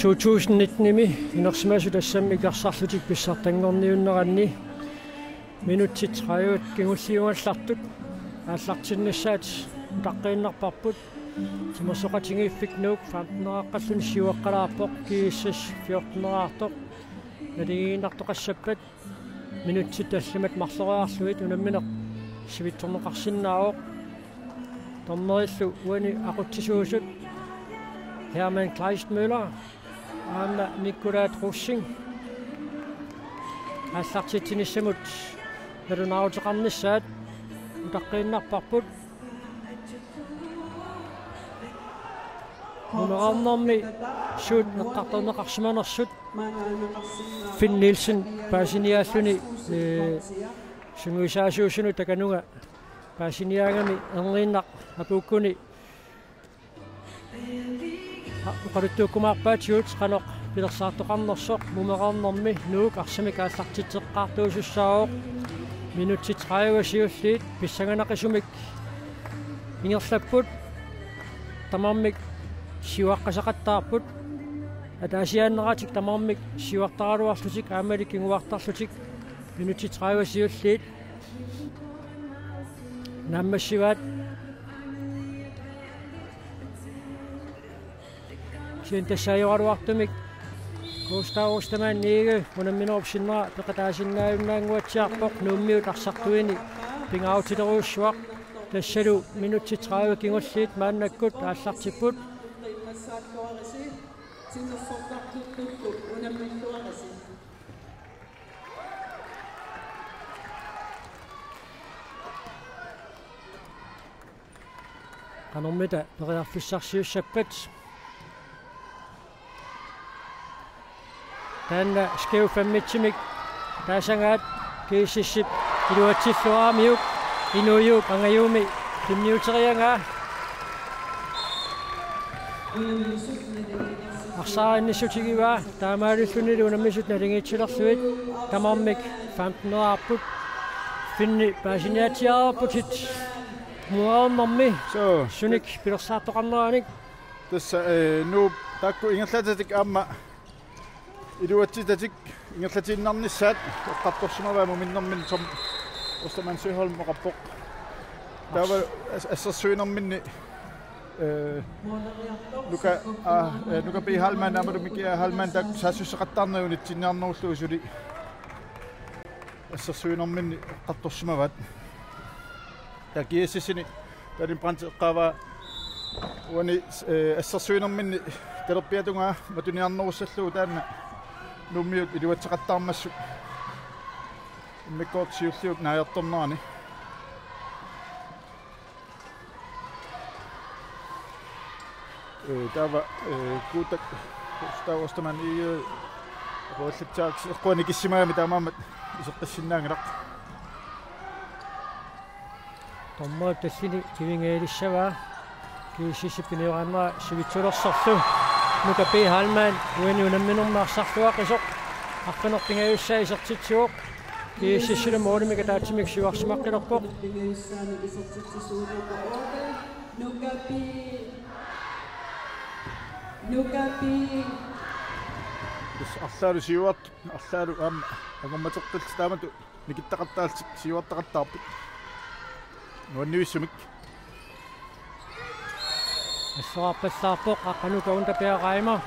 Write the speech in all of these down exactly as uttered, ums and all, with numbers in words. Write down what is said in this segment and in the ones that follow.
to tusind nitten-imi inersimasut assammik arsarlutik pissartanngorniunneranni minutsit tredive kingulliugallartut aallartinnissaat utaqqiinnarparput. Timersoqatigiiffik Nuuk femten-eqqalluni siuaqqalaarpoq, G S S fjorten-eqqaartoq. Naligiinnartoqassappat minutsit tallimat marloriarlugit unammineq sivitsorneqarsinnaavoq. Dommerillu uani aqutsisuusut Hermann Kleistmøller aamma Nikolaj Rosing. Aallartitsinissamut nalunaaruteqarnissaat utaqqiinnarparput. Mumereernermi suut eqqartorneqarsimanersut Finn Nielsen paasiniaalluni, ee, sungiusaasuusunut takanunga paasiniaagami erniinnaq apuukkuni oqaluttuukkumaarpaatigut qanoq pilersaartoqarnersoq. Mumereernermi Nuuk arsamik aallartitseqqaartuusussaavoq. Minutsit tredive siulliit pissanganaqisumik ingerlapput. Tamarmik siuaqqasaqattaarput. Ataasiaanneratik tamarmik siuartaraluarlutik aammali kinguartarlutik minutsit tredive siulliit naammassivaat. Kisianni tassaajoraluartumik Gustav Ostermann Egede unamminerup sinnera peqataasinnaajunnaannguatsiarpoq, Nuummiut arsartuini pingaarutilerujussuaq. Tassalu minutsit tredive kingulliit maannakkut aallartipput. Qanormita periarfissarsiussappat. Taanna skæv femmitsimik taasagaat G S S-ip iluatsilluaramiuk, Inuup angajuummi tunniuteriagaa. Arsaarinnissutigivaat taamaalillunilu unammisut naligiitsilerlugit, tamarmik femten-eqaarput. Finni paasiniaatsiarputit mumereernermi. Suu. Sunik pilersaartoqarneranik. Tassa, ee, Nuup taakku ingerlatatik aamma iluatsitatik ingerlatiinnarnissaat eqqartorsimavaat muminnerminni, som Ostermann Søholm oqarpoq. Taava as-, assersuinerminni, ee, Nuka, aa, ee, Nuka P. Heilmann aammalu Miki A. Heilmann taakku saassussaqattaarnerat unitsinniarnerullugu suli assersuinerminni eqqartorsimavaat. Taava G S S-ini Daniel Brandt eqqaavaa uani, ee, assersuinerminni talerpiatungaa matuniarnerussallugu taanna Nuummiut iluatseqattaarmassuk immikkoortoq siulliup naajartornerani. Ee, taava, ee, Guutak, Gustav Ostermann Egede, ee, oqaluttuarisarput eqquanikissimagami taamaammat iseqqissinnaanngilaq. Dommerit tallini kivingaalissavaa. G S S-ip piniaraannera sivitsulersorlu. Nuka P. Heilmann uani unamminermi arsarluaqisoq arfineq-pingajussaa isertitsivoq. G S S-ilu målimik ataatsimik siuarsimaqqilerpoq. Nuka P. Nuka P. Tassa arlaalu siuart-, arlaalu aamma angummateqqillutik taamatut nikittaqattaarlutik siuartaqattaarput. Nuannivissumik. Assoraarpallaarpoq Aqqanuka Unterberg Reimer.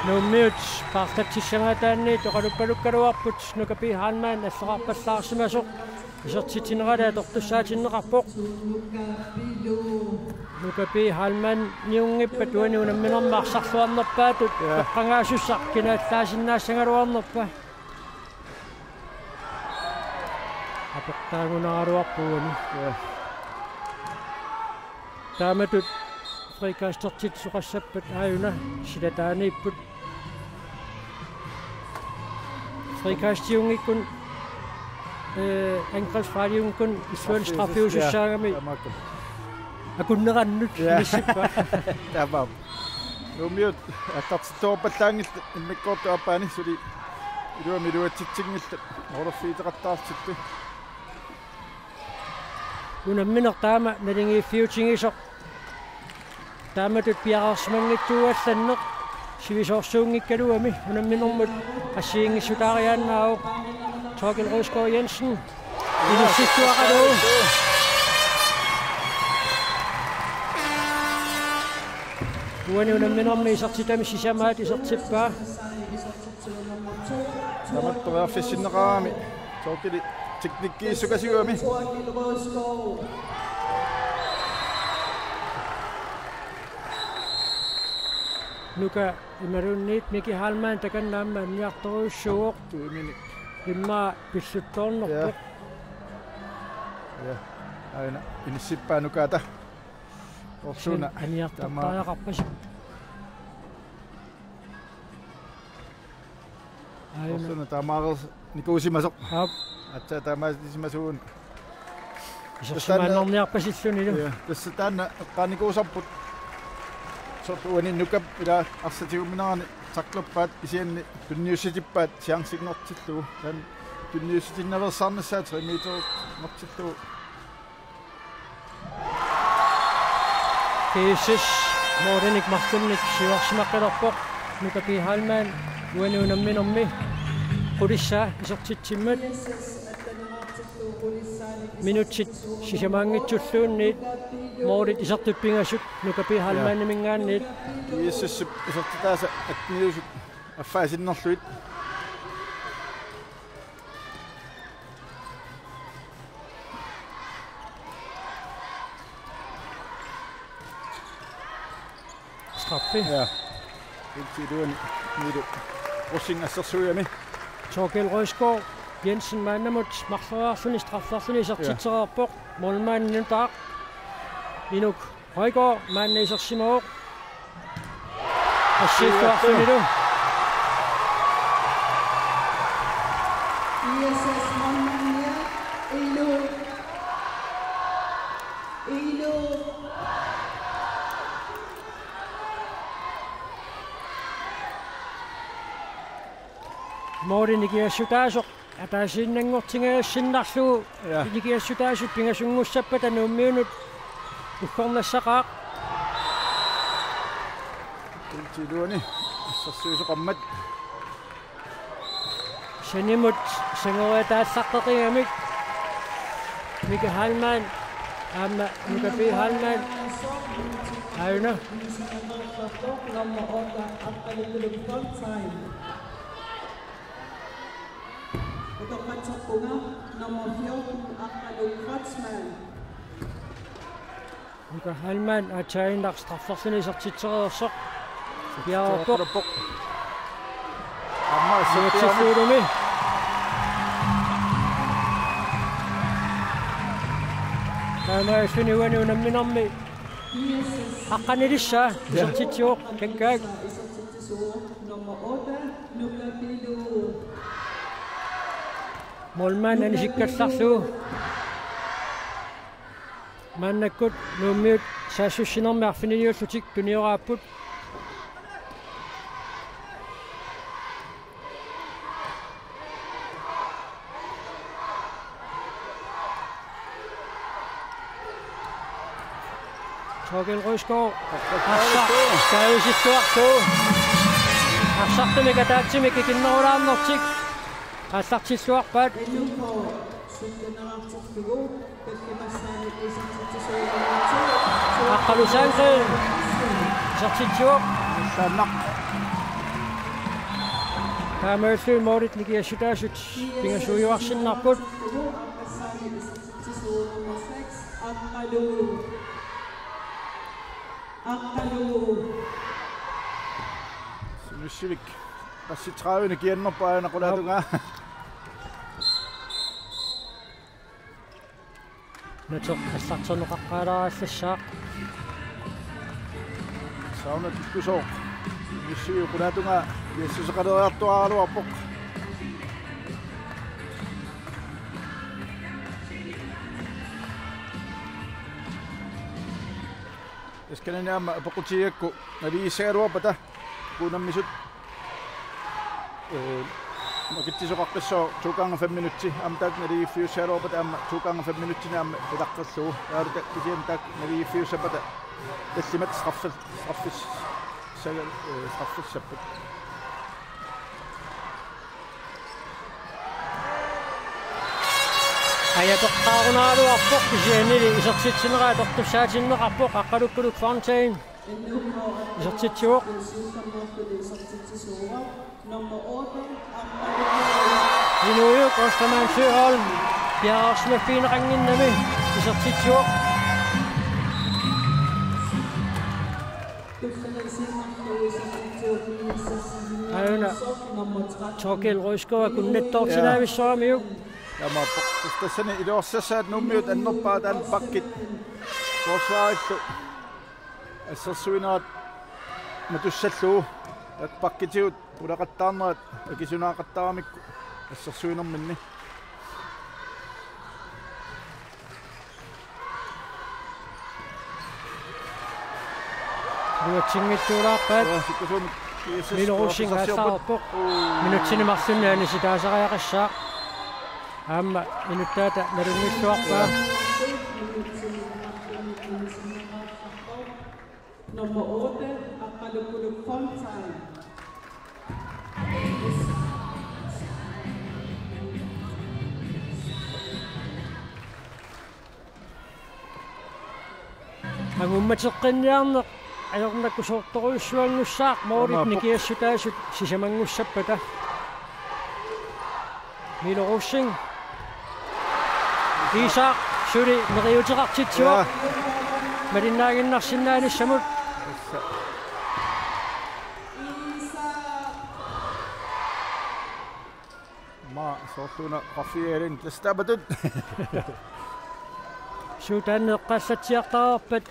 Nuummiut paarlatsissagaanni oqaluppalukkaluarput Nuka P. Heilmann assoraarpallaarsimasoq isertitsinerali atortussaatinneqarpoq. Nuka P. Heilmanniunngippat uani unamminermi arsarluarnerpaatut. Ja. Toqqagaasussaq kinaallaassinnaassagaluarnerpa. Apeqqutaagunaraluarpoq uani. Ja. Taamatut frikastertit soqassappat aajuna silataaniipput. Frikastiunngikkuni, ee, angrebsfarliunngikkuni illuani straffiusussaagami. Ja, tamakku. Akunnerannut. Ja. Inissippa. Taamaappoq. Nuummiut aallartittoorpallaanngillat immikkoortup aappaani suli Iluamik iluatsitsinngillat. Ororfiiteqattaartillu. Unammineq taama naligiiffiutigisoq. Taamatut piareersimanngitsuugallarneq sivisoorsuunngikkaluami unamminermut assigiinngissutaariaannaavoq. Torkel Røsgaard Jensen. Inissittuaqalu. Uani unamminermi isertitami sisamaat isertippaa. Taamatut periarfissinneqarami Torkeli teknikkiissukasiugami. Nuka imaluunniit Miki Heilmann takanna aamma anniartorujussuuvoq. Tuiminik. Immaqa pilluttoornerpoq. Ja. Ja. Aana inissippaa Nukaata. Orsuuna. Anniartortariaqarpasi. Aajuna. Orsuuna taamaareernikuusimasoq. Aap. Aatsaat taamaalisimasuugut. Isersimaannarniarpasillunilu. Ja, tassa taanna eqqaanikuusarput. Soorlu uani Nukap ila arsaq tigumineranik tacklerpaat kisianni tunniussitippaat chanceinngortillugu. Taanna tunniussitinnaveersaarnissaat tre meter inngortillugu. G S S målinik marlunnik siuarsimaqqilerpoq. Nuka P. Heilmann uani unamminermi qulissaa isertitsimmat. Minutsit sisamaanngitsulluunniit målit isertut pingasut Nuka P. Heilmannimingaanniit. G S S-ip isertitaasa atteniusut affaa sinnerlugit. Straffe. Ja. Ilti iluani Miilu Rosing assersuigami. Torkel Røsgaard Jensen maannamut marloriarluni strafferluni isertitsereerpoq. Målmandinut taaq. Inuk Højgaard maanna isersimavoq. Assigiittuarfimmilu. I S S målmandia, Ilu. Ilu. Måli nikingassutaasoq ataasiinnanngortingajassinnarlugu. Ja. Nikingassutaasut pingasunngussappata Nuummiunut uggornassaqaaq. Ilti iluani assersuisoqarmat. Sanimut sangoriataallaqqeqigamik. Miki Heilmann aamma Nuka P. Heilmann. Aajuna. Nummer otte, Aqqalu Fontain. Utoqqatserpunga nummer fjorten, Aqqalu Kreutzmann. Nuka Heilmann aatsaannaq strafferluni isertitsereersoq. Piareerpoq. Aamma isertiami. Isertitsuulumi. Taamaalilluni uani unamminermi. Aqqanilissaa. Ja. Isertitsivoq. Kakkaak. Nummer otte, Nuka Pilu. Målmand anisikkallarlugu. Maannakkut Nuummiut saassussinermi arfiniliullutik tunioraapput. Torkel Røsgaard. Arsaq. Skadesissuarlu. Arsartumik ataatsimik ikinnerulaarnertik aallartilluarpaat. Aqqalu Sandgren. Isertitsivoq. Taanna. Taamaalilluni målit nikingassutaasut pingasuujuarsinnarput. Aqqalu. Aqqalu. Sunissivik. Qassit tredive kiannerpaa aana qulaatungaa. Natoq aallarterneqaqqaalaarallassaaq. Sauna tikkusooq. Missiu qulaatungaa iassuseqaleriartuaraluarpoq. Askanani aamma apeqqutigigakku naligiissagaluarpata. Unammisut. Ee, Akitsisoqaqqissaaq to gange fem minutsi, aamma taakku naligiiffiussaagaluarpata aamma to gange fem minutsini aamma ilaqqillugu. Taavalu kisianni taakku naligiiffiussappata tallimat straffes-, straffes-, saga-, øh, straffessappat. Ajateqqaarunaaraluarpoq kisiannili isertitsinera atortussaatinneqarpoq Aqqalukkuluk Fontain. Isertitsivoq. Inuujuk Ostermann Søholm piareersimaffigineqannginnami isertitsivoq. Aana Torkild Røisgaard kunnattoortinaavissoramiuk. Taamaappoq. Tassani iluarsassaat Nuummiut annerpaaq taanna bakkit forsvarillu assersuinerat matussallugu, bakkitigut ulaqattaarnerat akisunaaqattaarami assersuinerminni. Iluatsinngitsuulaarpaat. Joo, sukkasuumik. Milo Rosing aasaarpoq. Uu. Minutsini marlunni anisitaasariaqassaaq. Aamma inuttaata nalunngilluarpaa. Nummer otte, Aqqalukkuluk Fontain. Angummateqqinniarneq ajornakusoortorujussuanngussaaq, målit nikiassutaasut sisamanngussappata. Milo Rosing. Isak suli neriuuteqartitsivoq. Malinnaaginnarsinnaanissamut. Maa soorluuna qafialin tastaamatut. Suut taanna eqqaallatsiartareerpat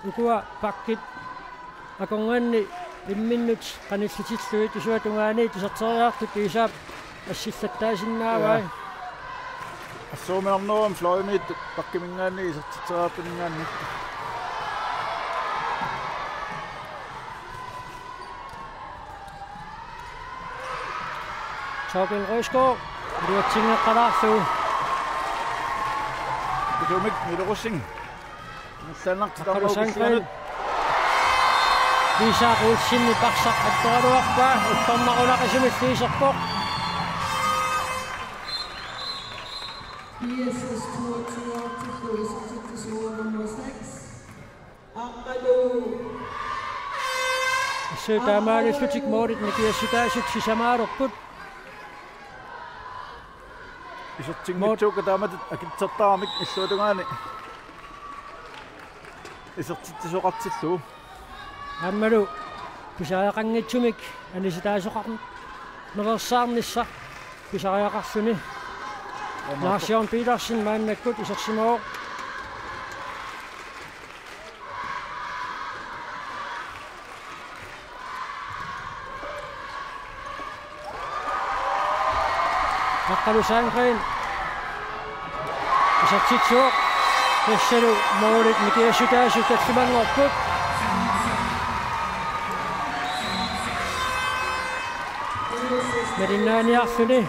ukua bakkit akornanni imminnut qanillitillugit isuata tungaani iserteriartut Isak assillattaasinnaavai. Assuumiornerum fløjimiittut bakkiminngaanniit isertitseriartuninngaanniit. Torkild Røisgaard, iluatsinngeqqalaarlugu. Itumik Milo Rosing. Aqqaluk Sandgreen. Isak Olsenip arsaq attoraluarpaa, uttornarunaqisumik iserpoq. Assut taamaalillutik målit nikiassutaasut sisamaalerput. Isertinngitsuukka taamatut akitsertaramik illuatungaani isertitsisoqartillugu. Aammalu pisariaqanngitsumik anisitaasoqarnereersaarnissaq pisariaqarluni. Lars Jørgen Petersen maannakkut isersimavoq. Aqqaluk Sandgreen. Isertitsivoq. Tassalu målit nikiassutaasut tallimanngorput. Malinnaaniarluni.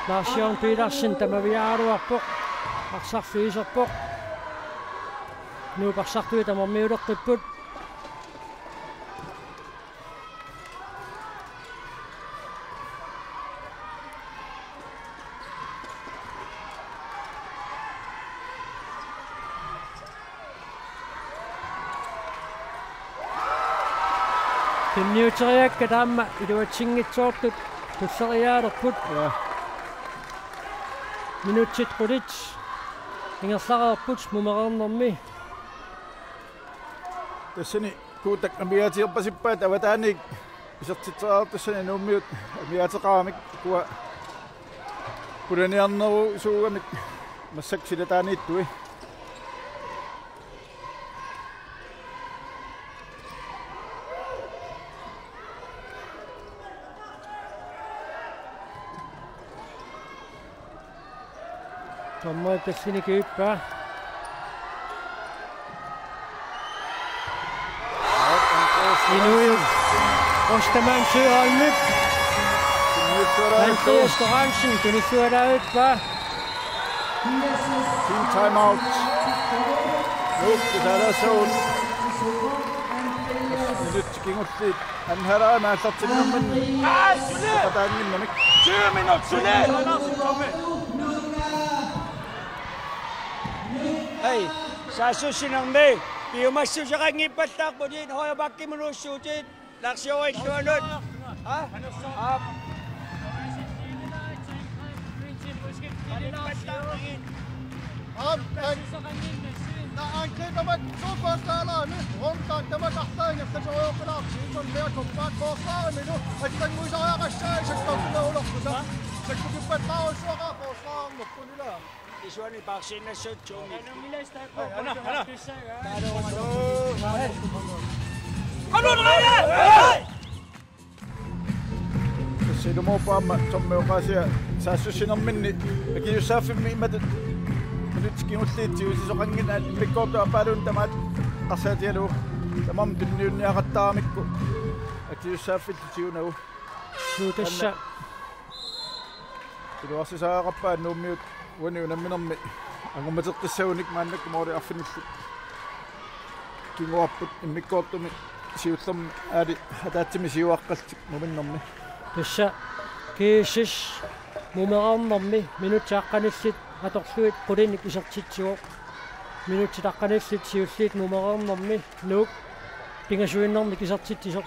Lars Jørgen Petersen tamaviaaraluarpoq. Arsarlu iserpoq. Nuup arsartui tamarmiuleqqipput. Tunniuteriakkat aamma iluatsinngitsoortut tulleriaalerput. Ja. Minutsit qulit ingerlareerput mumereernermi. Tassani Kuutak amigaatigerpasippaat avataaniit isertitseriartussani Nuummiut amigaateqaramik ukua pulaniarnerusuugamik massakkut silataaniittui. Dommeri tassani kivippaa. Inuit Ostermann Søholmip. Andreas Lorentzen, tunniussalaavippa. Team timeout. Nuuk, tusaalaassavut. Minutsit kingulliit anharaama aallartinnermini. Aa, suli! Qataanginnamik. Tyve minut, suli! Hej, saassussinermi piumassuseqanngippallaarputit, højre backimut uussuutit. Lars Joel Tuanut. Ha? Aap. Aap, na angribermat suukortaalaami. Rundan tamat arlaangerlasorujoqqilaarsi. Isun meerkorpaat koorsaaramilu. Attanguisariaqassaaq sakkortunerulerluta. Sakkukippallaarussuaqaaq koorsaarnerput ilaa. Isuani paarsiinnassuup tuumi. Tassa ilumoorpoq aamma dommeri oqaasia saassussinerminni akisussaaffimmi imatut minutsit kingulliit tigusisaqanngilaq immikkoortup aappaaluunniit tamaat eqqarsaatigalugu tamarmik tunniunniaqattaaramikku akisussaaffiillu tigunagu. Suu tassa. Iluarsisariaqarpaat Nuummiut uani unamminermi angummateqqissagunik maannakkut måli arfinillit kinguarput immikkoortumi siullermi aali ataatsimik siuaqqallutik muminnermi. Tassa G S S mumereernermi minutsit aqqanillit atorlugit qulinik isertitsivoq. Minutsit aqqanillit siulliit mumereernermi Nuuk pingasuinnarnik isertitsisoq.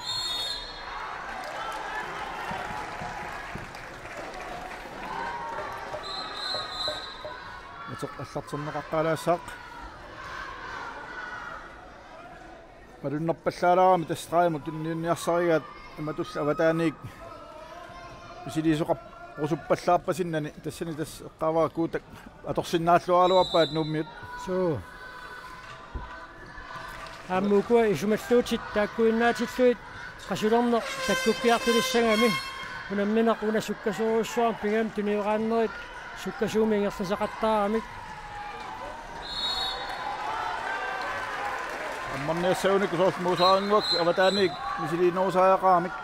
Uteq allarterneqaqqaalaassaaq. Malunnerpallaalaarami tassa taamut tunniunniarsarigaat imatullu avataaniit misiliisoqarusuppallaarpasinnani tassani tassa eqqaavara Kuutak atorsinnaalluaraluarpaat Nuummiut. Suu. Aamma ukua isumalluutit taakkuinnaatillugit qasulerneq takkukkiartulissagami unammineq una sukkasoorujussuarmik pigami tunioraannerit sukkasuumik ingerlasaqattaaramik. Ammarniassagunikku soorlu Muusaraannguaq avataaniit misiliinerusariaqaramik.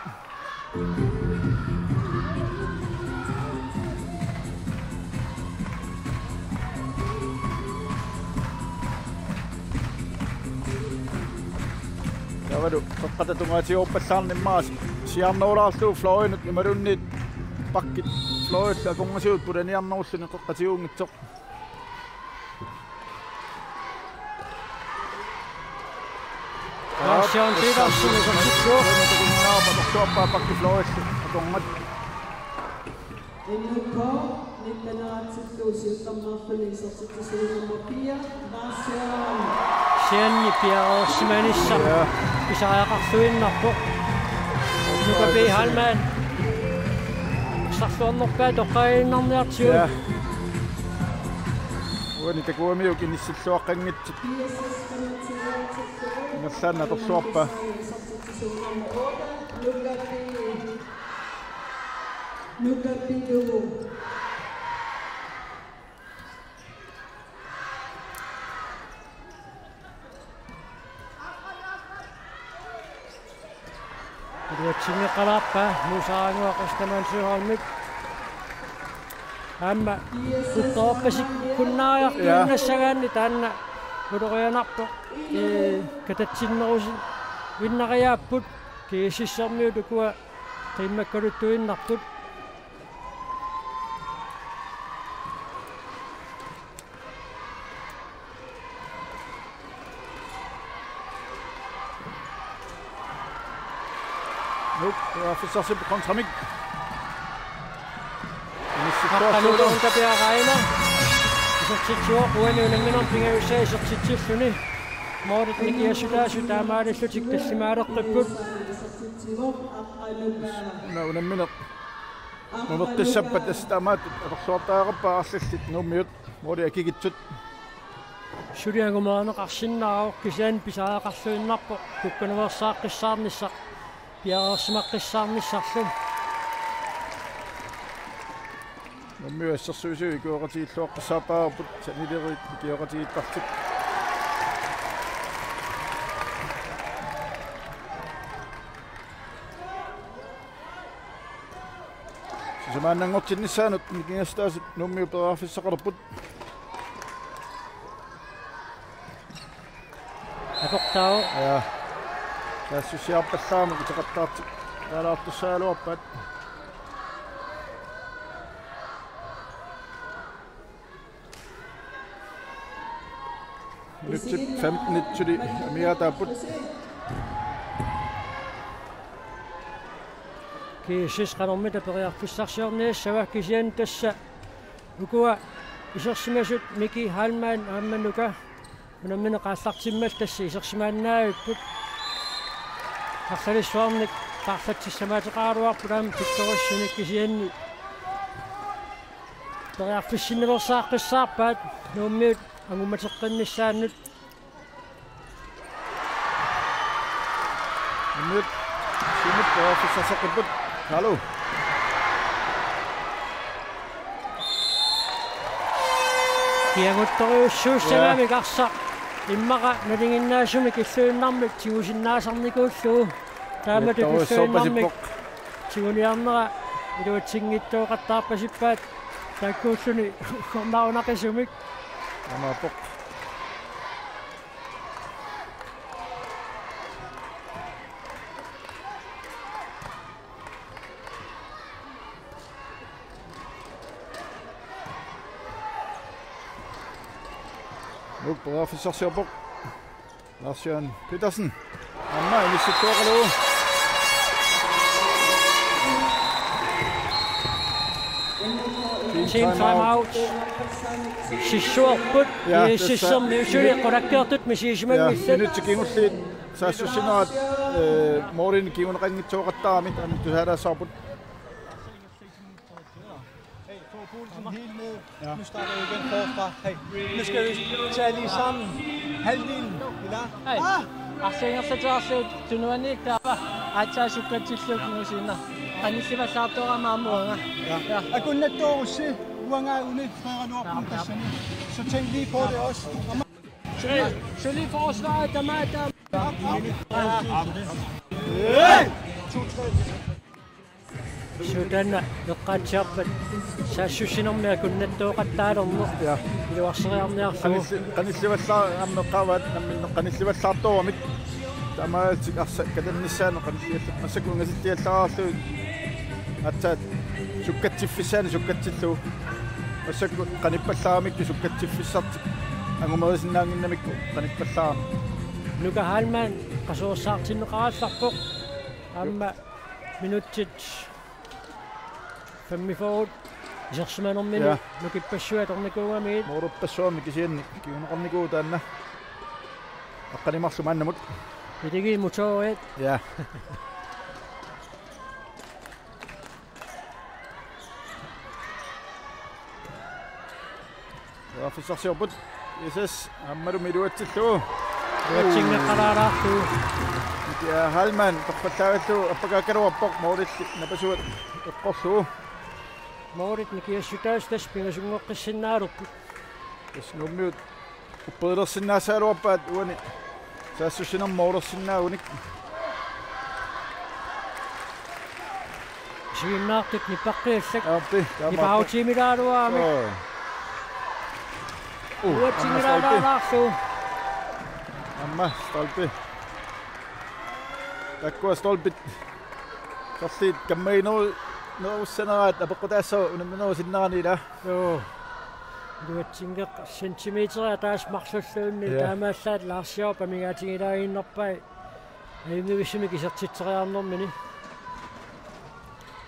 Taavalu peqqata tungaatigoorpallaarneq immaqa siaarnerulaarlugu fløjinut imaluunniit backit fløjillu akornasigut pulaniarnerulluni qeqqatigunngitsoq. Lars Jørgen Petersen, isertitsivoq. Atorluarpaa backit fløjillu akornat. N K nitten atten, siullermeerluni isertitsisuunermi pia, Lars Jørgen. Kisianni piareersimanissaq. Ja. Pisariaqarluinnarpoq. Nuka B. Heilmann. Sarluarnerpaaq toqqaannarniartigu. Ja. Uani takuamiuk inissilluaqqanngitsut. Ingerlaannaq atorluarpaa. Iluatsinneqalaarpaa Muusaraannguaq Ostermann Søholmip. Aamma upperorpasikkunnaariartuinnassagaanni taanna ulorianarpoq. Ee, katatsinnerusi vinnariaapput G S S-ermiut ukua qiimmakkaluttuinnarput. Nuuk, periarfissarsipput kontramik. Aqqanuuteruta piaraina. Isertitsivoq uani unamminermi pingajussaa isertitsilluni. Målit nikiassutaasut taamaalillutik tallimaaleqqipput. Una unammineq mumeqqissappat tassa taamaattut atorluartariaqarpaat arlallit Nuummiut. Måli akikitsut. Suli angumereerneqarsinnaavoq kisianni pisariaqarluinnarpoq kukkaneersaaqqissaarnissaq piareersimaqqissaarnissarlu. Nuummiut assersuisui ikioqatigiilluaqqissaartariaqarput sanileriit ikioqatigiittartut. Simaannanngortinnissaanut nikingassutaasut Nuummiut periarfissaqalerput. Aportaavoq. Ja. Saassussiarpallaamik uteqattaartik taalaartussaagaluarpaat. Minutsit femtenit suli amigaataapput. GSS qanormita periarfissarsiorniassava, kisianni tassa ukua isersimasut Miki Heilmann aamma Nuka unammineq aallartimmat tassa isersimaannaavipput. Arlalissuarnik paarlatsissamaateqaraluarput aamma pittorissumik, kisianni periarfissinnilersaaqqissaarpaat Nuummiut angummateqqinnissaannut. Nuummiut siumut periarfissarsiorput. Hallo. Kiaguttorujussuussagamik arsaq immaqa nalinginnaasumik illuinnarmik tigusinnaasarnikuullugu. Taamatut illuinnarmik tiguniarnera iluatsinngitsooqattaarpasippaat, taakkuulluni uggornarunaqisumik. Imaappoq. Nuuk periarfissarsiorpoq. Lars Jørgen Petersen. Aamma inissittuaqalu. Team timeout. Sissuerput. Ja, GSS-ermiut suli qulakkeertut misigisimanngilaat. Ja, minutsit kingulliit saassussinerat, eh, målinik kinguneqanngitsooqattaarami, aamma tusaalaassavarput. Hey, få pulsen helt ned. Ja. Nu starter vi igen forfra. Hey, nu skal vi tage lige sammen. Halvdelen. Klar? Hey. Ah! Arsaangerlatiaarsuup tunuaniikkaava aatsaat sukkatsillugu kingusinneq. Qanillivallaartoorama aamma uanga. Ja. Ja. Akunnattoorussi uanga uni freeraluarpun tassani. Så tænk lige på det også. Så lige forsvaret, der meget, der. Sutaanna eqqaatsiarpat saassussinermi akunnattoortaalerneq. Ja. Iluarseriarniarlugu. Qanilli-, qanillivallaar-, aamma eqqaavaat namminneq qanillivallaartooramik. Taamaalillutik arsaq katannissaanut qanilliallat. Massakkut ungasilliallaarlugit aatsaat sukkatsiffissaani sukkatsillugu. Massakkut qanippallaaramikku sukkatsiffissartik angumerisinnaannginnamikku qanippallaarami. Nuka Heilmann qasuersaartinneqarallarpoq. Aamma minutsit femogfyrre isersimanermini. Ja. Nukippassuit atornikuugamigit. Målippassuarmi kisianni kinguneqarnikuuvoq taanna. Aqqaneq-marluk maannamut. Iligi motorit. Ja. Periarfissarsiorput GSS aammalumi iluatsillugu. Iluatsinngikkaluarlugu. Ja, Heilmann torfallaagallugu appakaakkaluarpoq, målilli napasuat eqqorlugu. Målit nikingassutaasut tassa pingasunngoqqissinnaalerput. Tassa Nuummiut upperilersinnaassagaluarpaat uani saassussinermi målersinnaagunik. Isiginnaartut nipaqqiallak. Aappi, taamaappoq. Nipaarutiimilaaruaami. Joo. Uh, uatsinngilaalaarlugu. Aamma stolpi. Taakkua stolpit. Sorliit kammagineru-, nerussaneraat apeqqutaassooq unamminerusinnerani ilaa. Joo. Iluatsinngikkaluarpoq centimeterit ataaseq marlulluunniit, ja, taamaallaat Lars Jakob amigaatigilaannarpai. Ajunngivissumik isertitseriarnermini.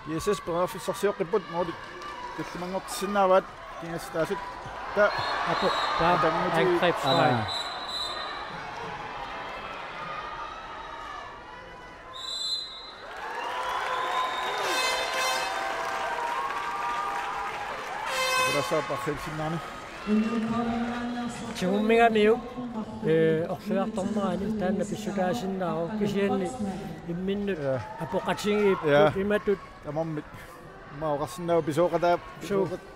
GSS periarfissarsioqqipput, målit tallimanngortissinnaavaat, kingassutaasut. Ta-, Apo, ta-, atannguti-, angrebsstreg. Aa. Takulassaaq parriilsinnaani. Tigummigamiuk, ee, orluiartornerani taanna pissutaasinnaavoq, kisianni imminnut, ja, apoqatigiipput, ja, imatut. Tamarmik. Immaqa oqarsinnaavoq pisooqataa. Suu. Pisooqat-,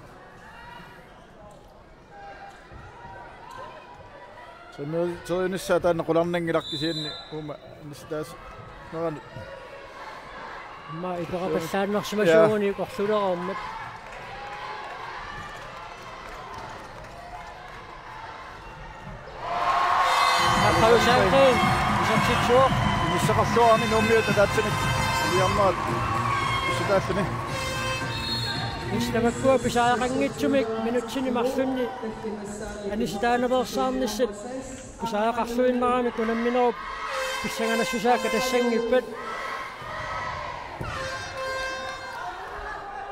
Sumi teriunissaa taanna qularnanngilaq, kisianni uuma inissitaanerani. Aamma iperappallaannarsimasuuguni, ja, orlulereermat. Aqqalu Sandgreen isertitsivoq. Inissaqarluarami Nuummiut ataatsimik iliarnerat pissutaalluni. Nis tamakkua pisariaqanngitsumik minutsini marlunni anisitaanaveersaarnissat pisariaqarluinnaramik unamminerup pissanganassusaakka tassanngippat.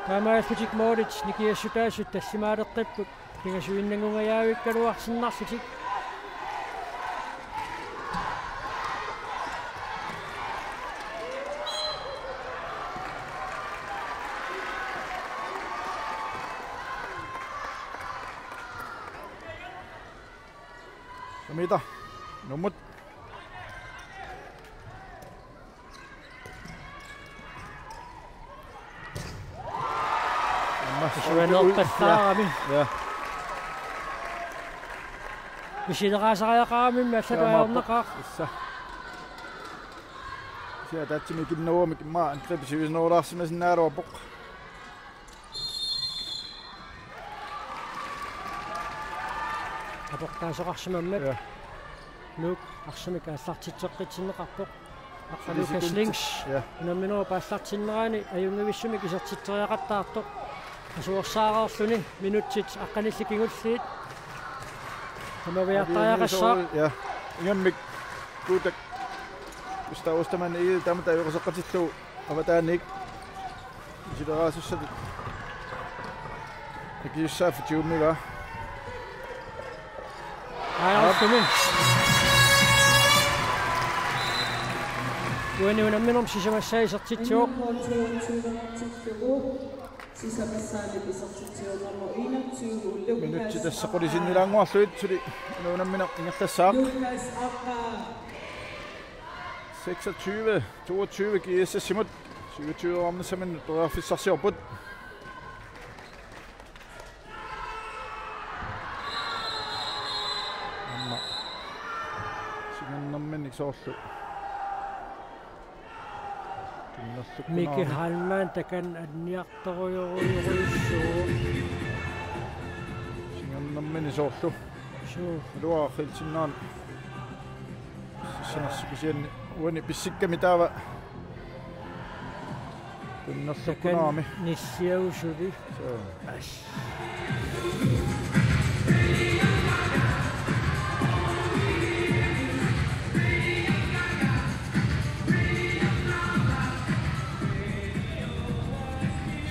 Taamaalillutik målit nikiassutaasut tallimaaleqqipput pingasuinnangungajaavikkaluarsinnarlutik. Samita. Nuummut. Aamma pisuanerpallaarami. Ja. Misileraasariaqarami mallata ajornaqaaq. Issa. Sia tatsimi kinnoorami kimma angribi sivisnoolaarsimasinnaagaluarpoq. Aportaasoqarsimammat. Ja. Nuuk arsamik aallartitseqqitsinneqarpoq. Aqqa Lukas Lings. Ja. Unamminerup aallartinnerani ajunngivissumik isertitseriaqattaartoq. Asuersaareerluni minutsit aqqanillit kingulliit. Tamaviartariaqassaaq. Ja. Ingammik Guutak Gustav Ostermann i tamat ajoqaseqqatillugu avataaniit. Isileraasussatut. Akisussaaffigiummiva. Aarlumi. Uani unamminermi sisamassaa isertitsivoq. Sisamassaanut isertitsivoq nummer enogtyve, Lukas. Minutsit tassa qulit sinnilaannguarlugit suli unammineq ingerlassaaq. Lukas Aqqa. Seksogtyve toogtyve G S S-imut. Syvogtyve-rarnissaminnut periarfissarsiorput. Aamma singannerminnik soorlu tunnerlukkunarami. Miki Heilmann takanna anniartorujorujorujussuuvoq. Singannerminnik soorlu. Suu. Iluaqilsinnaani. Sissinersi kisianni uani pissikkami taava. Tunnerlukkunarami. Takanna nissiausuli. Suu. As.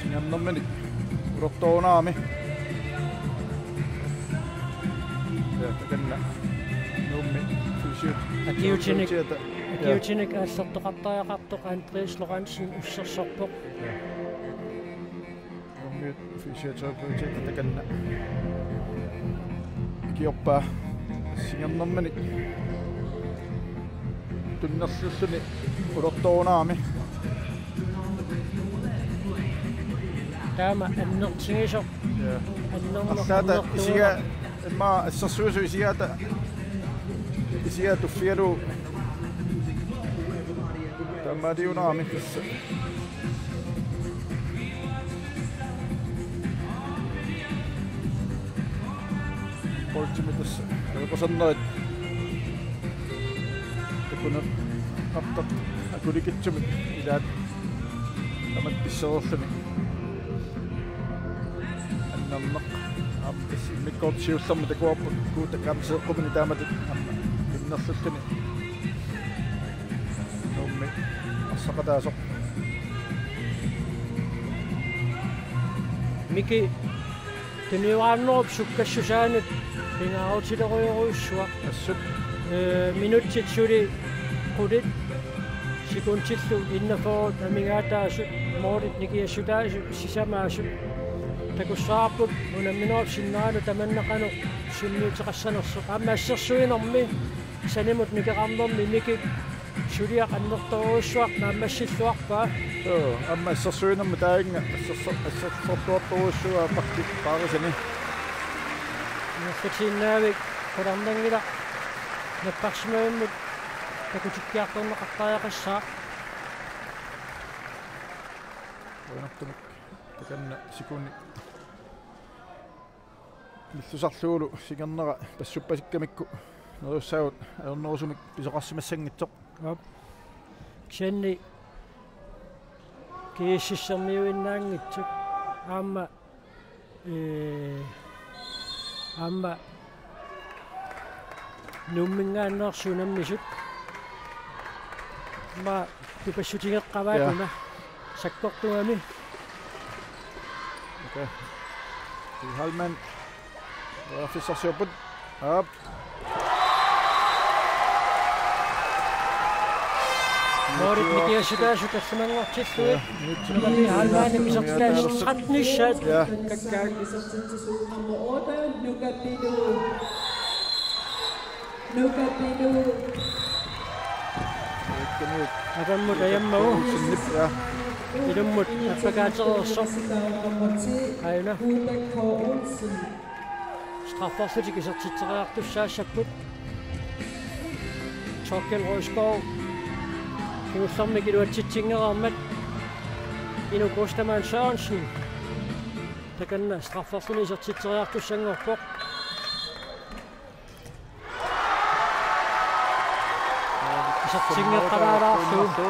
Singannerminik ulertorunarami. Ja, takanna Nuummi fysioterapeutiata. Akiutinik, ja, akiutinik aallertoqartariaqartoq Andreas Lorentzen ussersorpoq. Ja. Nuummi fysioterapeutiata takanna ikiorpaa singannerminik tunnerlulluni ulertorunarami. Taama annertigisoq. Ja. Annerneq-, arlaata annertuuneq. Isiga, immaqa assersuisoq isigaata, isigaata tuffigalugu. Taamaaliunarami tassa. Boltimik tassa ajoqusernerit takuneqartartut akulikitsumik ilaat tamatta pissereerluni. Annerneq aamma tassa immikkoortoq siullermik takuarput Guutak aamma seeqqumini taamatut aamma tunnerlulluni. Nuummi arsaqataasoq. Miki tuniuaannerup sukkassusaanut pingaarutilerujorujussuaq. Assut. Ee, minutsit suli qulit sekundillu enogfyrre amigaataasut, målit nikiassutaasut sisamaasut. Takussavarput unamminerup sinneranut tamanna qanoq sunniuteqassanersoq. Aamma assersuinermi sanimut nikeqarnermi Mikip suliaq annertoorujussuaq naammassilluarpaa. Joo, aamma assersuinermi taanna asserso-, assersorluartorujussuuvoq Paarisani. Ingerlatiinnavik qularnanngilaq napparsimavimmut takutikkiartorneqartariaqassaaq. Qujanartumik takanna sekundi millusarlugulu singernera passuppasikkamikku neriussaagut ajornerusumik pisoqarsimassanngitsoq. Aap. Kisianni GSS-ermiuinnaanngitsut aamma, ee, aamma Nuumminngaanneersut unammisut. Aamma tupassutigeqqavaat. Ja. Una sakkortugami. Okay. Stig Heilmann. Periarfissarsiorput. Aap. Målit nikiassutaasut tallimanngortillugit. Ja, minut. Nukappiaraq Heilmannip isertitaasut tretten-issaat. Ja. Kakkaak. Nummer otte, Nuka Pilu. Nuka Pilu. Atammut ajammagu. Olsenip, ja. Ilummut appakaatereersoq. Aajuna. Strafferlutik isertitseriartussaassapput. Thorkild Rødskov kingullermik iluatsitsinngikkaluarmat Inuk Ostermann Sørensen takanna strafferluni isertitseriartussanngorpoq. Isertinngeqqalaalaarlugu.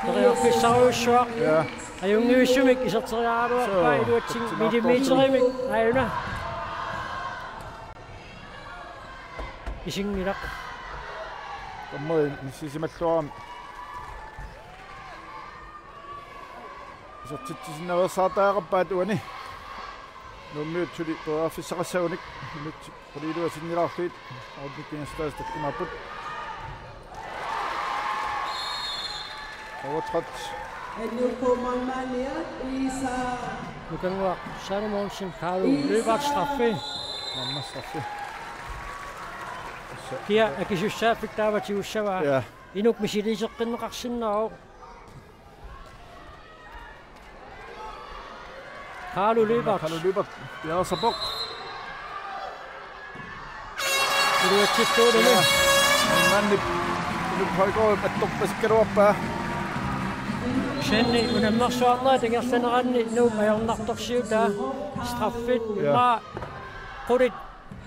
Periarfissarujussuaq. Ja. Ajunngivissumik iserteriaraluarpaa. Suu. Iluatsinngilaq millimeterimik. Aajuna. Isinngilaq. Tammui missisimalluarami. Isertitsisinnaveersaartariaqarpaat uani. Nuummiut suli periarfissaqassagunik. Minut quliilua sinnilaarlugit. Otte-t kinastaas takkumaapput. Overtrådt. Nukannguaq Salomonsen, Kalu Lyberth straffi. Aamma straffi. Kia akisussaaffik taava tigussavaa. Ja. Inuk misiliiseqqinneqarsinnaavoq. Kalu Lyberth. Kalu Lyberth. Piareersarpoq. Iluatsittuuluni. Ja. Mannip. Inuk Højgaard attorpasikkaluarpaa. Kisianni unammersuarnerat ingerlaneranni Nuup ajornartorsiutaa straffit. Ja. Immaqa qulit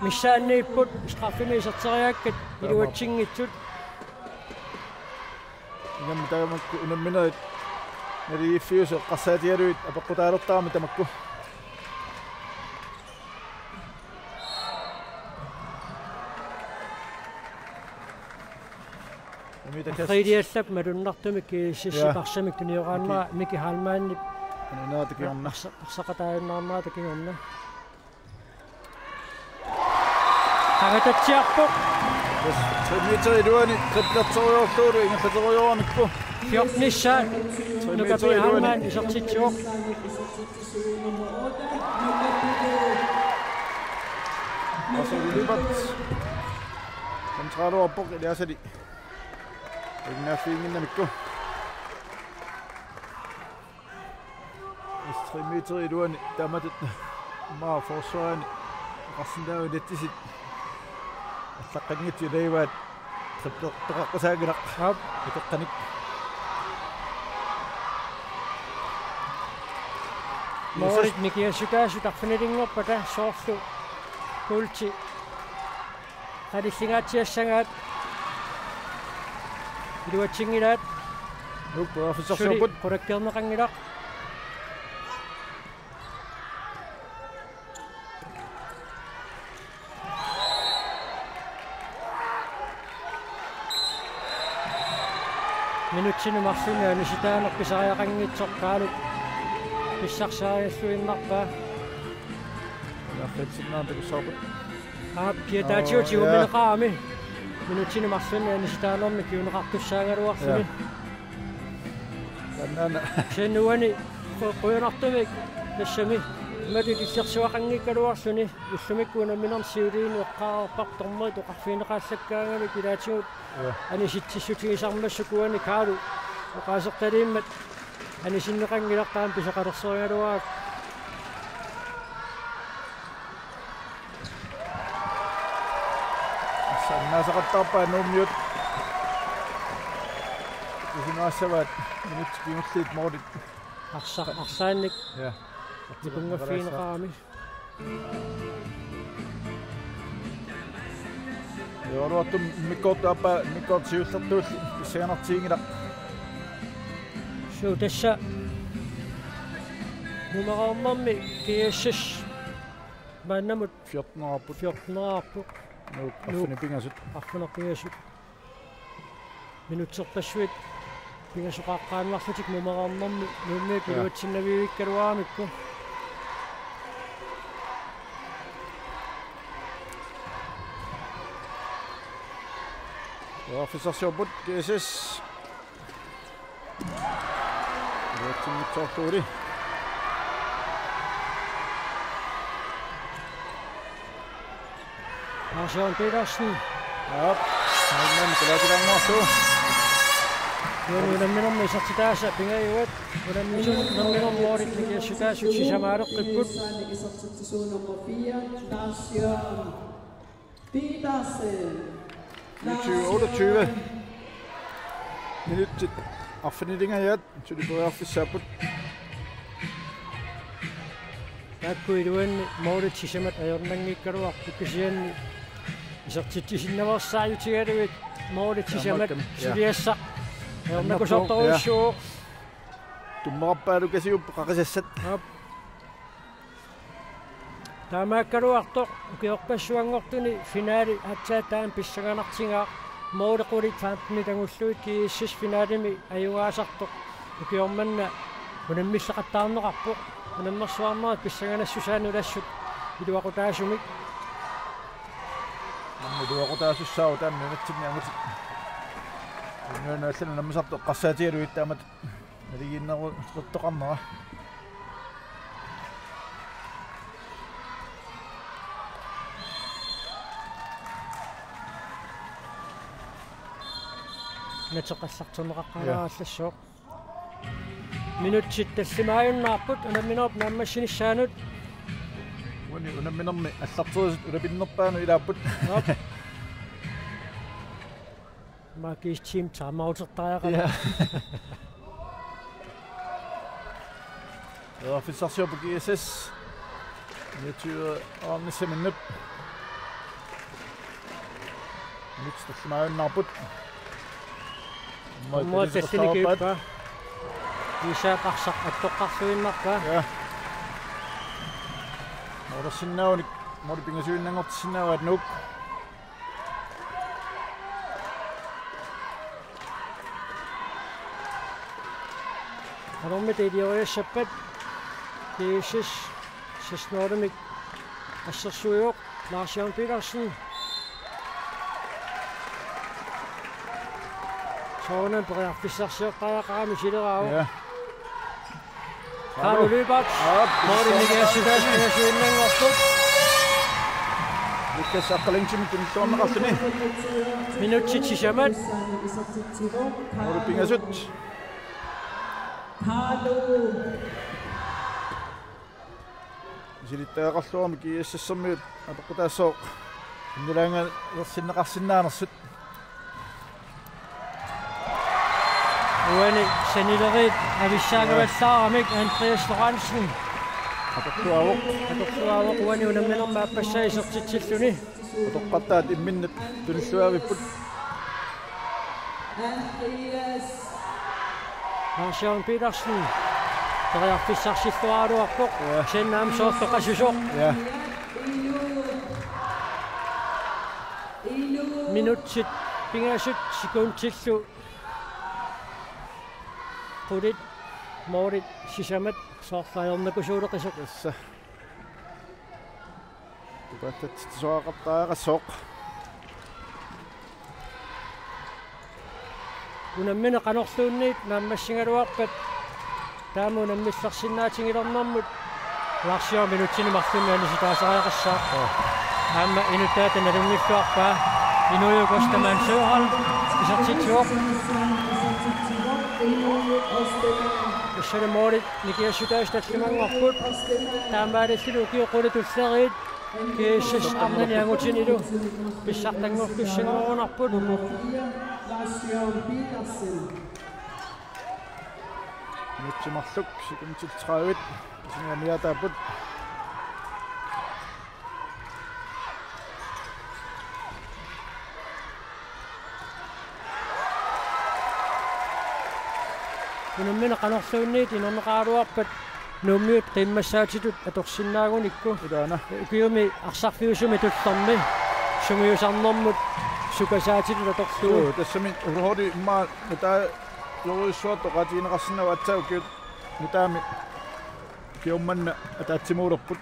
missaanniipput straffimik iserteriarakku iluatsinngitsut. Ingammik tamakku unamminerit naligiiffiusut eqqarsaatigalugit apeqqutaalertarami tamakku. Amiita kas- Arriiliallap malunnartumik GSS-ip, ja, arsamik tunioraannera Miki, Miki Heilmannip. Aninaa takiorna. Arsa-, arsaqataajunnaarnerata kingorna. Qangatatsiarpoq. Yes, tre meter iluani driblertorujoorlugu ingerlaterujooramikkit. Fjorten-issaat. Tre meter iluani. Nuka Pilu Heilmann isertitsivoq. Arsaq Lyberth. Kontraluarpoq iliasali. Innaaffiginnginnamikku. Tre meter iluani taamatut immaqa forsvarerni oqarsinnaavaat inatsisit allaqqanngitsut ilagivaat driblertoqaqqusaanngilaq. Aap. Itoqqanik. Målit nikiassutaasut arfinilinngorpata soorlu kuulti qalillingaatsiassagaat iluatsinngilaat. Nuup periarfissarsiorput. Suli qulakkeerneqanngilaq. Minutsini marlunni anisitaaneq pisariaqanngitsoq Kaalup pissarsiarialluinnarpaa. Naaqqitsinnaartoq soorput. Aap, kiataatigut, oo, ja, tigumineqarami. Minutsini marlunni anisitaanermi kinguneqartussaagaluarluni. Ja. Taannaana. Kisianni uani qu-, qujanartumik tassami imatut illersuaqanngikkaluarluni ullumikkut unamminermi siuliini eqqaareerparput dommerit oqarfigineqassakkaangamik ilaatigut, ja, anisitsissutigisarmassuk uani Kaalu oqaasertaliimmat anisinneqanngilaq taama pisoqalersorigaluarakku. Sannaasaqattaarpaat Nuummiut. Isimaassavaat minutsit kingulliit målit. Arsa-, arsaannik. Ja. Ipunngaffigineqarami. Joruatum immikkoortup aappaa, immikkoortup siullertuulli pissanganartiginngilaq. Suu, tassa numeraarnermi G S S maannamut fjorten-erput. fjorten-erput. Nuuk, Nuuk. Arfineq-pingasut. Arfineq-pingasut. Minutserpassuit pingasut qaaqqaannarlutik numeraarnermi Nuummiut. Ja. Iluatsinnaviuikkaluaramikku. Periarfissarsiorput G S S. Iluatsinngitsoorlugulu. Lars Jørgen Petersen. Aap. Aamma kalaatilaannguarlu. Uani unamminermi isertitaasa pingajuat. Unamminermi, unamminermi målit nikiassutaasut sisamaaleqqipput. Petersen. Niogtyve otteogtyve. Minutsit arfinilingajaat suli periarfissaapput. Taakku iluanni målit sisamat ajornanngikkaluarput, kisianni isertitsisinnaveersaajutigalugit målit sisamat. Taamaakkamik, ja. Suliassaq ajornakusoortorujussuuvoq. Tummeqarpaalu kasiup qaqisassat. Aap. Taamaakkaluartoq ukiorpassuanngortuni finale aatsaat taama pissanganartigaaq, målit qulit femtenit angullugit G S S finalemi ajugaasartoq. Ukioq manna unammilleqattaarneqarpoq. Unammersuarnerit pissanganassusaat nulassut iluaqutaasumik. Aamma iluaqutaasussaavoq taanna nunatsinni angutit. Unnuanuallan unammisartut eqqarsaatigalugit taamatut naligiinneruluttoqarnera. Nateqallartorneqaqqaalaarallassaaq. Ja. Minutsit tallimaajunnaarput unamminerup naammassinissaanut. Uani unamminermi allarterisut ulapinnerpaanut ilaapput. Aap. Markis Team timeoutertariaqarpoq. Ja. Periarfissarsiorput G S S. Niogtyve arnissaminnut. Minutsit tallimaajunnaarput. Aamma tallini kiuppaa. Isak arsaq attoqqarluinnarpaa. Ja. Målersinnaavunik, måli pingasuinnanngortissinnaavaat Nuuk. Qanormita ilioriassappat? G S S seks-nulimik assersuivoq Lars Jørgen Petersen. Soorunami periarfissarsiortariaqarami sileraavoq. Ja. Kaanu Lyberth. Aap. Måli nikiassutaasut pingasuinnanngortut. Lukas Aqqalingsimik tunilluarneqarluni. Minutsit sisamat. Måli pingasut. Misilittagaqarluarmi G S S-ermiut apeqqutaassooq innilaangalersinneqarsinnaanersut. Uani sanileriit avissaangavallaaramik Andreas Lorentzen. Atortuaavoq. Atortuaavoq uani unamminermi aappassaa isertitsilluni. Utoqqartaat imminnut tunilluaavipput. Lars Jørgen Petersen. Periarfissarsilluaraluarpoq. Ja. Kisianni aamma soorlu qasusoq. Ja. Minutsit pingasut sekundillu qulit målit sisamat soorlu ajornakusuuleqisoq. Tassa. Tupaallatsitsisoqaqattariaqassooq. Unammineq qanorluunniit naammassigaluarpat taama unammillersinnaatigilernermut Lars Jørgen minutsini marlunni anisitaasariaqassaaq. Joo. Aamma inuttaata nalunngilluarpaa Inuiup Ostermann Søholm isertitsivoq. Tassani målit nikiassutaasut tallimanngorput. Taamaalilluni ukiut qulit tulleriit G S S arnani angutinilu pissartanngortussanngorunarput. Nummer fire, Lars Jørgen Petersen. Minutsit marluk, sekundit tredive. Sisimiut amigaataapput. Unammineq qanorluunniit inerneqaraluarpat Nuummiut qiimmassaatitut atorsinnaagunikku. Ilaana. Ukiumi arsarfiusumi tullermi sungiusarnermut sukasaatitut atorlugu. Suu, tassami uruhori immaqa nutaajorujussuartut oqaatigineqarsinnaavoq, aatsaat ukiut nutaamik ukiormanna ataatsimuulerput.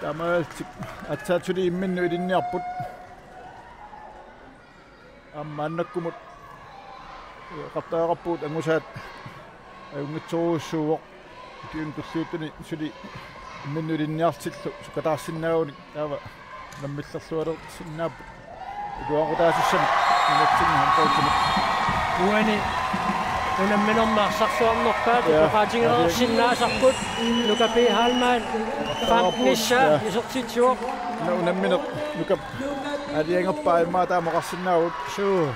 Taamaalillutik aatsaat suli imminnut ilinniarput. Aamma maannakkumut eqartariaqarpugut angusaat ajunngitsorujussuuvoq. Ukiuni tulliuttuni suli imminnut ilinniarlutillu sukataarsinnaagunik taava nammillerlualersinnaapput. Iluaqutaasussamik nunatsinni håndboldimut. Uani unamminermi arsarluarnerpaatut, ja, oqaatigineqarsinnaasarput. Nuka P. Heilmann, femten-issaa, ja, isertitsivoq. Una-, unammineq Nukap aalajangerpaa immaqa taama oqarsinnaavugut. Suu.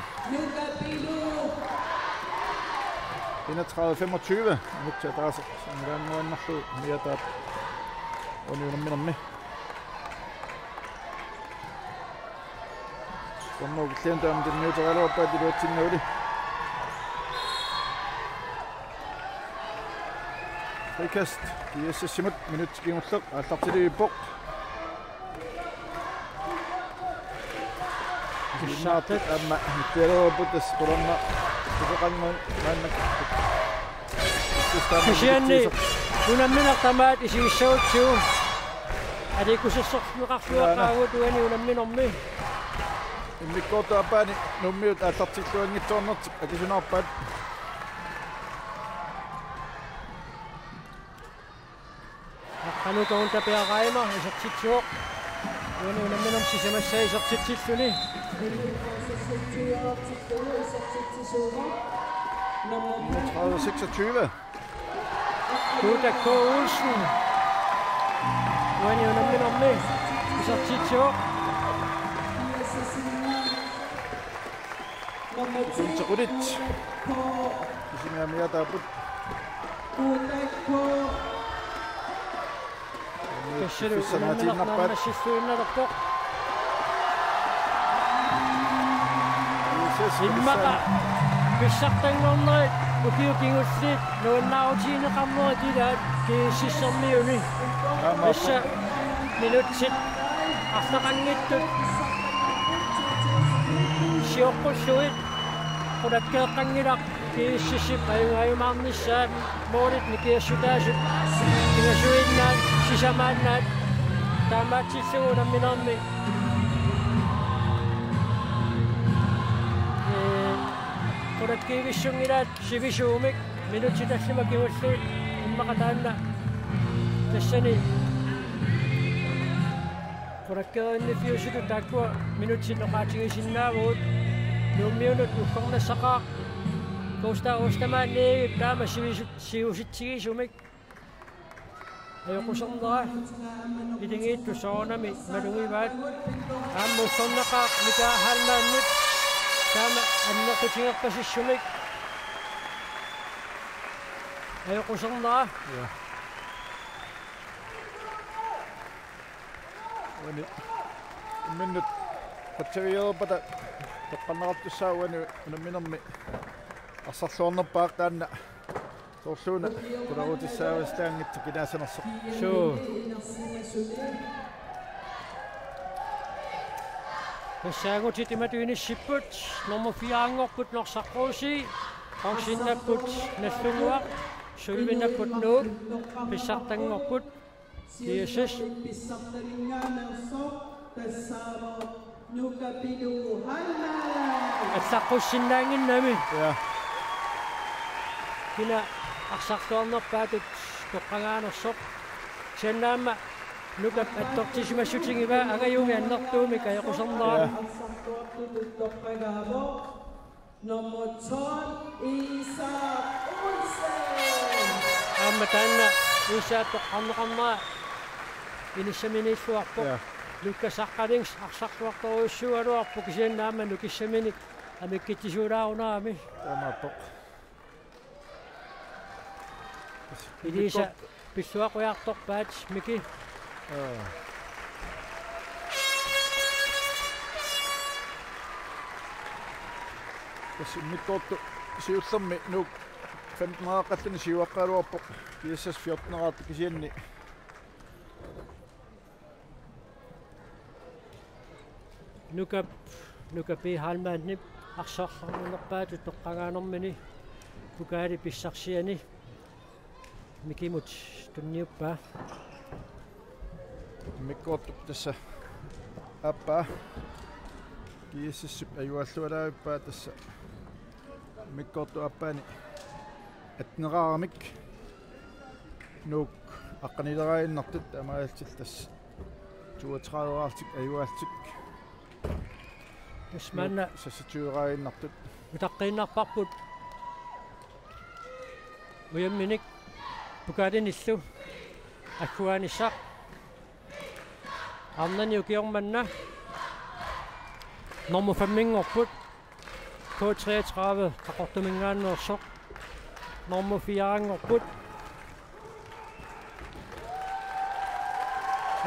Enogtredive femogtyve. Minutsit ataaseq sammilaannuinnarlugu amigaataapput uani unamminermi. Sumut killianut taama tunniuteriaraluarpaat iluatsinngilaq. Frikast GSS-imut, minutsi kingulleq aallartilivippoq. Pissartat. Aamma nuttialuarput tassa qularnaq usoqannguaq maannakkut. Kisianni unammineq tamaat isigissagutsigu aliikkusersorneqarluaqaagut uani unamminermi. Immikkoortup aappaani Nuummiut aallartikkuanngitsoornertik akisunaarpaat. Aqqaluup kangulliup tapiaqqaama isertitsivoq. Uani unamminermi sisamassaa isertitsilluni. Enogtredive seksogtyve. Tuuta K. Olsen. Uani unamminermi isertitsivoq. Sekuntit qulit. Sisimiut amigaataapput. Tassalu unamminermi naammassissuinnalerpoq. Immaqa pissartanngornerit ukiut kingulliit nuannaarutigineqarnerit ilaat GSS-ermiuni. Aamma. Tassa minutsit arlaqanngitsut sioqqullugit qulakkeeqqanngilaq. GSS-ip ajugajumaarnissaa målit nikiassutaasut pingasuinnaat sisamaannaat taamaatsillugu unamminermi. Ee, qulakkiivissunngilaat sivisuumik minutsit tallimat kingulliit immaqa taanna tassani qulakkeerinniffiusutut taakkua minutsit oqaatigisinnaavugut. Nuummiunut uggornassaqaaq Gustav Ostermann Egedep taama sivisu-, siusitsigisumik. Ajoqusernera, iligiittut soorunami malugivaat. Aamma uggornaqaaq Mikael Heilmannip taama annertutigerpasissumik. Ajoqusernera. Ja. Uani imminnut qatsavigereerpata toqqarneqartussaavoq uani unamminermi arsarluarnerpaaq taanna soorluuna qularutissaavissaanngitsoq kinaasanersoq. Suu. Tassaagutit imatut inissipput, nummer fire-nngorput Norsaq Kruse, bronzennapput Nagdlunguaq, sølvinnapput Nuuk, pissartanngorput GSS. Pissartalinngaanneersoq tassaavoq Nuka Pilugu Heilmann. Allaqqussinnaannginnami. Ja. Kina arsarluarnerpaatut toqqagaanersoq. Kisianni aamma Nukap attortisimassutigiva angajumi annertuumik ajoqusernera. Ja. Arsarluartutut toqqagaavoq nummer tolv, Isak Olsen. Aamma taanna Isak toqqarneqarnera inissaminiilluarpoq. Ja. Lukas Aqqalings arsarluartorujussuugaluarpoq kisianni aamma nukissaminik amikkitsisuulaarunerami. Taamaappoq. Elisa pilluaqqujartorpaat, Miki. Aa. Tassa immikkoortoq siullermi Nuuk femteneqaqqalluni siuaqqagaluarpoq, G S S fjorteneqartoq kisianni. Nukap, Nuka P. Heilmannip arsarluarnerpaatut toqqagaanermini pokali pissarsiani Mikimut tunniuppaa. Immikkoortup tassa aappaa. G S S-ip ajugaluarpaa tassa immikkoortup aappaani atteneqaramik. Nuuk aqqanileraannartut taamaalillutik tassa toogtredive-rtik ajugaluarlutik. Tassa maanna Nuuk seksogtyve-raaginnartut. Utaqqiinnarparput. Ujamminik pokalinillu agguaanissaq. Arnani ukioq manna nummer femminngorput. K treogtredive Qaqortumingaanneersoq. Nummer fire-nngorput.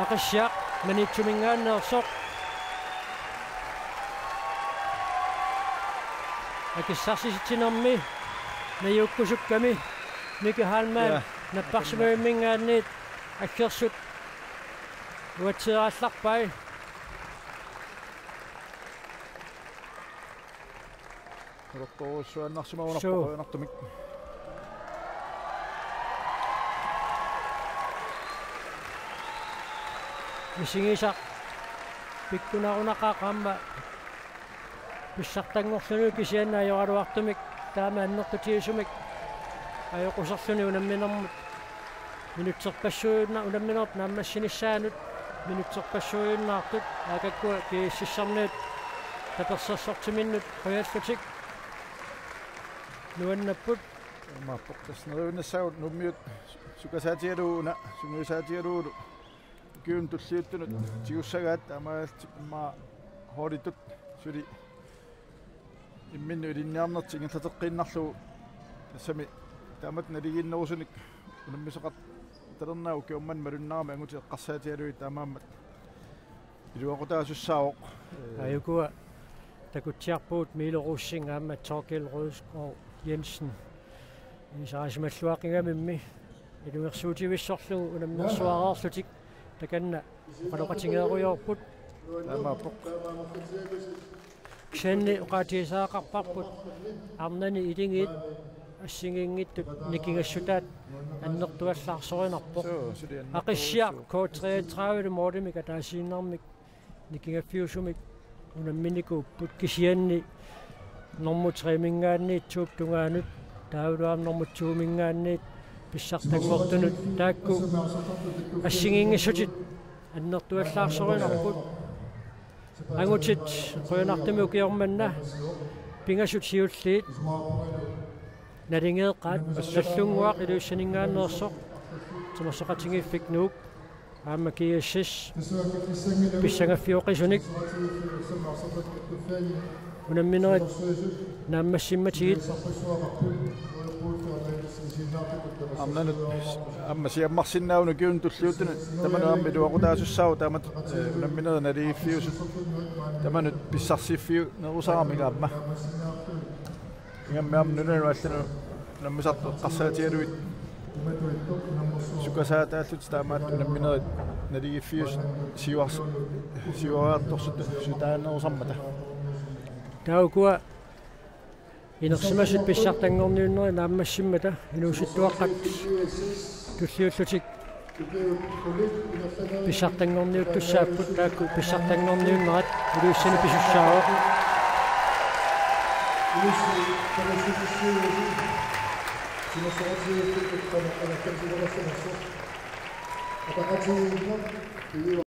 Aqissiaq Maniitsumingaanneersoq. Akissarsisitsinermi najuukkusukkami Miki Heilmann. Ja. Napparsimmavimmit aggersut uatsiarallarpai. Ulortoorsuannarsimavoq. Suu. Qujanartumik. Misigisaq pikkunarunaqaaq aamma pissartanngorluni kisianni ajoraluartumik taama annertutigisumik ajoquserluni unamminermut. Minutserpassuujunna-, unamminerup naammassinissaanut minutserpassuujunnaartut, aakakkua G S S-ermiut tapersersortiminnut qujallutik nuannapput. Imaappoq tassa neriunnassaagut Nuummiut sukasaatigalugu una sungiusaatigalugulu ukiunut tulliuttunut tigussagaat, taamaalillutik immaqa holditut suli imminnut ilinniarnertik ingerlateqqiinnarlugu, tassami taamatut naligiinnerusunik unammisoqartalernagu ukioq manna malunnarami angutit eqqarsaatigalugit, taamaammat iluaqutaasussaavoq. Ee. Aajukua takutsiarpugut Milo Rosing aamma Thorkild Rødskov Jensen. Ilisarisimalluaqqigamimmi ilungersuutivissorlugu unammersuareerlutik takanna oqaloqatigeerujoorput. Taamaappoq. Kisianni oqaatigisagaqarparput arnani iligiit assigiinngitsut nikingassutaat annertuallaarsorinerpoq. Suu, suli annertuallaarsorinerpoq. Aqissiaq K treogtredive-lu målimik ataasiinnarmik nikingaffiusumik unamminikuupput, kisianni nummer tre-minngaanniit to-p tungaanut taavalu aamma nummer to-minngaanniit pissartanngortunut taakku assigiinngissutit annertuallaarsorinerput. Angutit qujanartumik ukioq manna pingasut siulliit naligeeqqaat. Assunnguaq Ilulissaninngaanneersoq, Timersoqatigiiffik Nuuk aamma G S S pissangaffiusoqisunik unamminerit naammassimmatigit. Arnanut aamma siammarsinnaavoq ukiunut tulliuttunut, tamanut aamma iluaqutaasussaavoq, taamatut, eh, unamminerit naligiiffiusut tamanut pissarsiffiunerusaramik aamma. Ingammik aamma nunanut allanut unammisartut eqqarsaatigalugit sukasaataallutik taamaattut unamminerit naligiiffiusut siuars-, siuariartorsussutaanerusarmata. Taava ukua inersimasut pissartanngorniunnerit naammassimmata inuusuttuaqqat tulliullutik pissartanngorniuttussaapput, taakku pissartanngorniunnerat Ilulissani pisussaavoq.